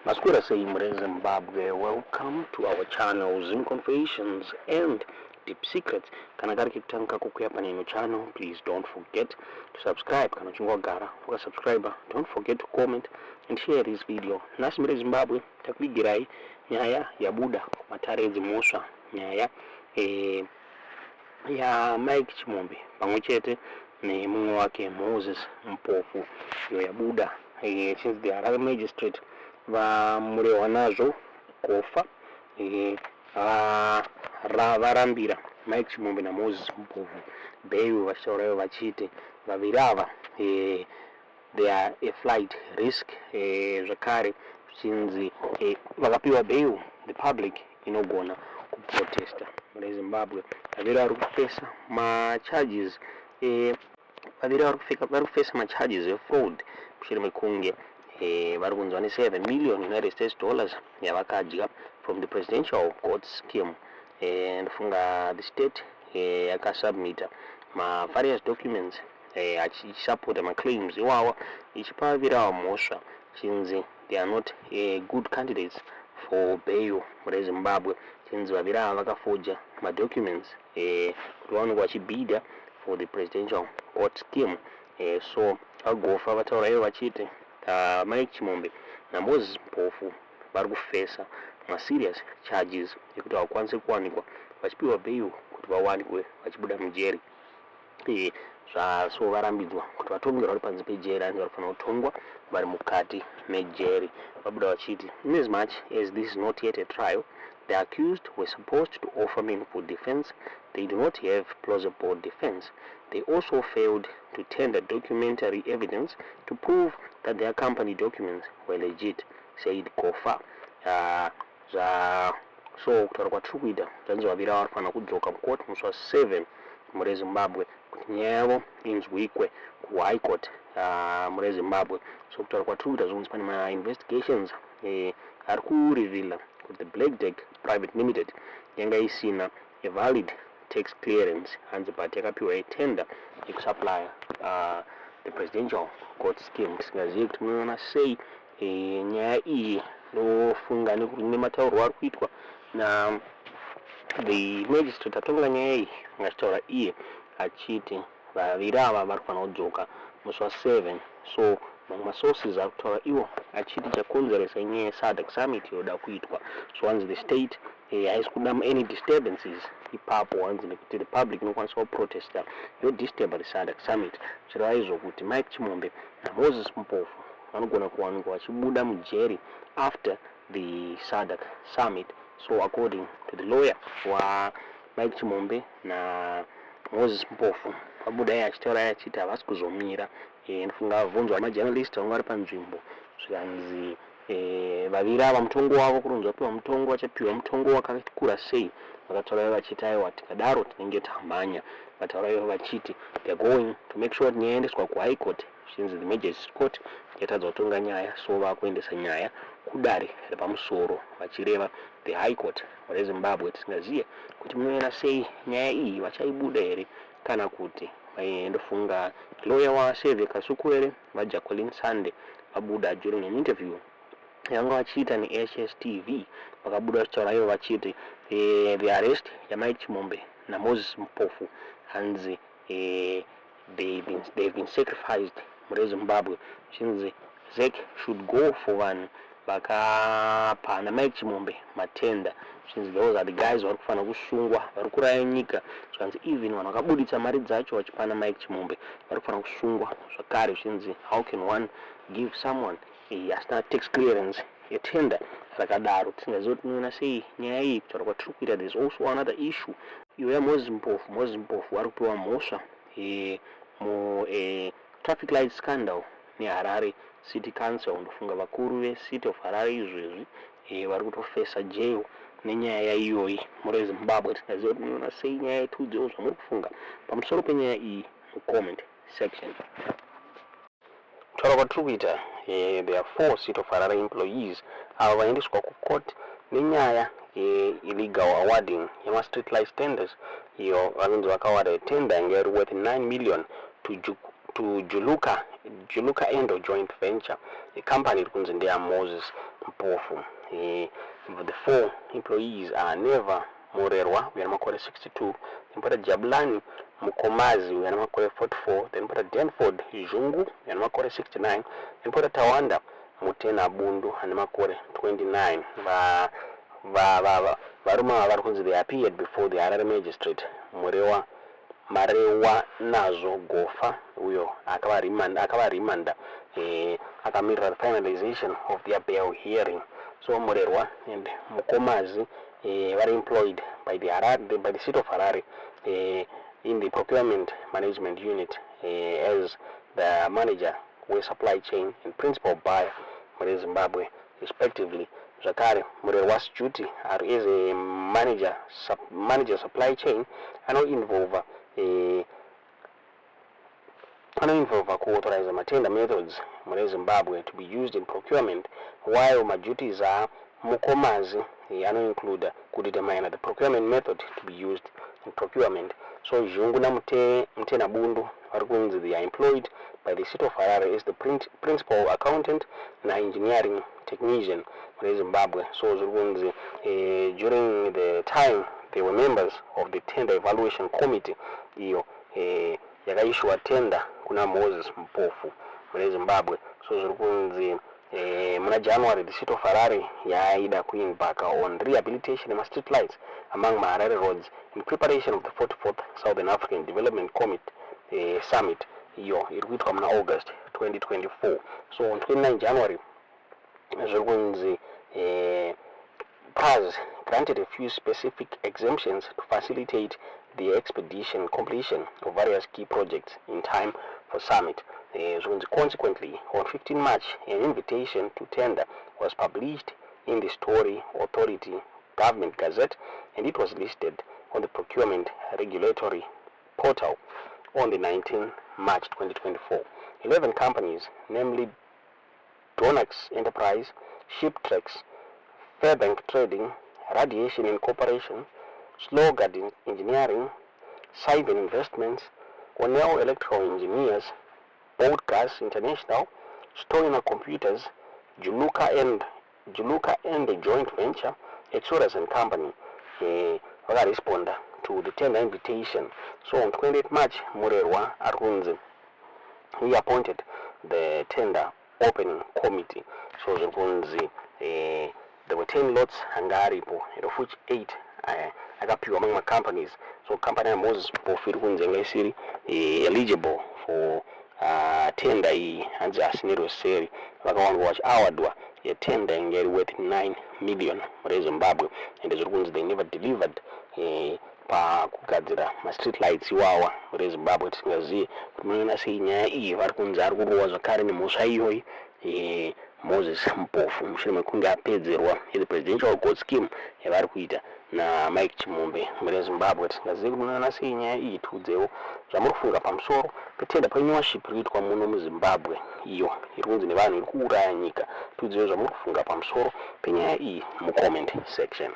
Maswera sei muri Zimbabwe? Welcome to our channel, Zim Confessions and Deep Secrets. Kana kari kekutanga kukuya pane ino channel, please don't forget to subscribe. Kana uchinge wagara wakasubscribe, don't forget to comment and share this video. Nhasi muri Zimbabwe takuvigirai nyaya yabuda kumatare edzimhosva, nyaya yaMike Chimombe pamwe chete nemumwe wake Moses Mpofu, iyo yabuda since the Harare magistrate VaMurehwanazvo Gofa varambira Mike Chimombe naMoses Mpofu bail, vachitaura ivo vachiti vaviri ava they are a flight risk. Zvakare zvichinzi vakapiwa bail, the public inogona kuprotesta. Mune Zimbabwe, vaviri vari kufesa macharges, vaviri vari kufesa macharges efraud mushure mekunge vari kunzi vane 7 million United States dollars yavakadya from the presidential goat scheme. Ndofunga the state yakasubmita mavarious documents achisapota maclaims iwawa, ichipa vaviri ava mhosva, chinzi they are not good candidates for bail. Mune Zimbabwe, chinzi vaviri ava vakafoja madocuments kuti vaonekwa vachibhidha for the presidential goat scheme. So VaGofa vataura ivo vachiti Mike Chimombe naMoses Mpofu vari kufesa maserious charges ekuti havakwanisi kuwanikwa vachipiwa bail kuti vawanikwe vachibuda mujeri. So varambidzwa kuti vatongerwa vari panze pejeri, hanzi vari kufanira kutongwa vari mukati mejeri. Vabuda vachiti, in as much as this is not yet a trial, the accused were supposed to offer meaningful defense. They do not have plausible defense. They also failed to tender documentary evidence to prove that their company documents were legit, said Gofa. Zva so kutaura kwatiri kuita, zvanzi vaviri ava varifanira kudzoka mukoti musi wa7 mure Zimbabwe kuti nyaya yavo inzwikwe kuHigh Court mure Zimbabwe. So kutaura kwatiri kuita, zvokunzi pane mainvestigations ari kureveala kuti the Black Deck Private Limited yanga isina a valid tax clearance, hanzi but yakapiwa itender yekusupplya the presidential goat scheme. Tisingazivi kuti munoona sei nyaya iyi. Ndofunga nemataurwo ari kuitwa na the magistrate atonga nyaya iyi, angachitaura iye achiti vaviri ava vari kufanira kudzoka musi wa7. So mamwe masources ari kutaura iwo achiti chakonzeresa inyaya yeSADC summit yoda kuitwa. So hanzi the state haisi kuda any disturbances ipapo, hanzi nekuti the public inokwanisa kuprotesta yodisturba the SADC summit. Zvireva izvo kuti Mike Chimombe naMoses Mpofu vanogona kuwanikwa vachibuda mujeri after the SADC summit. So according to the lawyer waMike Chimombe naMoses Mpofu, vabuda iye achitaura iye achiti havasi kuzomira. Ndofunga vabvunzwa majournalist vanga vari panzvimbo, zvikanzi vaviri ava mutongo wavo kurunzi vapiwa mutongo, vachapiwa mutongo wakakura sei? Vakataura ivo vachiti aiwa, tikadaro tinenge tamhanya. Vataura ivo vachiti they are going to make sure kuti nyaya yaendeswa kuHigh Court, zvichinzi the magistrate court yatadza kutonga nyaya, so vakuendesa nyaya kudare repamusoro, vachireva the High Court reZimbabwe. Tisingazive kuti munoona sei nyaya iyi, vachaibuda here kana kuti? Ndofunga lawyer waSaviour Kasukuwere, vaJacqueline Sunday, vabuda during an interview yanga vachiita neHStv. Vakabuda vachitaura ivo vachiti the arrest yaMike Chimombe naMoses Mpofu, hanzi they've been sacrificed mure Zimbabwe. Chinzi ZEC should go for vanhu vakapa naMike Chimombe matenda. Zvinzi those are the guys vari kufanira kusungwa, vari kuraya nyika. Zvanzi even vanhu vakabuditsa mari dzacho vachipana Mike Chimombe vari kufanira kusungwa zvakare. Zvinzi how can one give someone asina tax clearance yetender rakadaro? Tisingazivi kuti tinoona sei nyaya iyi. Kutaura kwatiri kuita, there is also another issue iyo yaMoses Mpofu. Moses Mpofu ari kupiwa mhosva mu traffic light scandal neHarare City Council. Ndofunga vakuru veCity of Harare izvezvi vari kutofesa jail nenyaya iyoyi muri Zimbabwe. Tisingaziva kuti munoona sei nyaya yetiudzewo zvamuri kufunga pamusoro penyaya iyi mucomment section. Kutaura kwatiri kuita, there are four City of Harare employees ava vaendeswa kucourt nenyaya yeillegal awarding yemastreet light tenders, iyo vanonzi vakawarda tender yange iri worth 9 million to to Juluka Endo Joint Venture, a company iri kunzi ndeyaMoses Mpofu. The four employees are Never Murerwa, uyo ane makore 62, then pota Jabulani Mukomazi, uyo ane makore 44, then pota Danford Zhungu, uyo ane makore 69, then pota Tawanda Mutena Bundu, ane makore 29. Varume ava vari kunzi they appeared before the Harare magistrate Murewa Marewa Nazvo Gofa, uyo akavarimanda akamirira the finalization of their bail hearing. So Murerwa and Mukomazi vari employed by the City of Harare in the procurement management unit as the manager wesupply chain and principal buyer mune Zimbabwe, respectively. Zvakare Murerwa's duty are as a manager supply chain anoinvolva kuauthorize matender methods mune Zimbabwe to be used in procurement, while maduties aMukomazi anoincluda kudetermine the procurement method to be used in procurement. So Zhungu naMutena Bundu vari kunzi they are employed by the City of Harare as the principal accountant naengineering technician mune Zimbabwe. So zviri kunzi during the time they were members of the tender evaluation committee iyo yakaissuwa tender kuna Moses Mpofu mune Zimbabwe. So zviri kunzi muna January the City of Harare yaida kuembarka on rehabilitation yemastreet lights among maHarare roads in preparation of the 44th Southern African Development Committee Summit iyo iri kuitwa muna August 2024. So on 29 January zviri kunzi PRAZ granted a few specific exemptions to facilitate the expedition completion of various key projects in time for summit. Zvikunzi consequently, on 15 March an invitation to tender was published in the Story Authority Government Gazette, and it was listed on the procurement regulatory portal on the 19 March 2024. 11 companies, namely Donax Enterprise, Shiptrex, Fairbank Trading, Radiation Incorporation, Slow Garden Engineering, Cyber Investments, Onel Electrical Engineers, Boat Gas International, Stoiner Computers, Juluka and the Joint Venture, Exodus and Company, vakaresponda to the tender invitation. So on 28 March, Murerwa ari kunzi he appointed the tender opening committee. So zviri kunzi there were 10 lots anga aripo, and of which 8 akapiwa mamwe macompanies. So company yaMoses Mpofu iri kunzi yanga isiri eligible for tender iyi. Hanzi asine rweseri vakawanikwa vachiawardwa yetender inge iri worth 9 million reZimbabwe, and zviri kunzi they never delivered pakugadzira mastreet lights iwawa reZimbabwe. Tisingazive kuti munoona sei nyaya iyi. Vari kunzi ari kurohwa zvakare nemhosva iyoyi Moses Mpofu, mushure mekunge apedzerwa the presidential goat scheme yavari kuita naMike Chimombe mune Zimbabwe. Tisingazivi kuti munoona sei nyaya iyi. Tiudzewo zvamuri kufunga pamusoro petenderpreneurship iri kuitwa muno muZimbabwe, iyo iri kunzi nevanhu iri kuuraya nyika. Tiudzewo zvamuri kufunga pamusoro penyaya iyi mucomment section.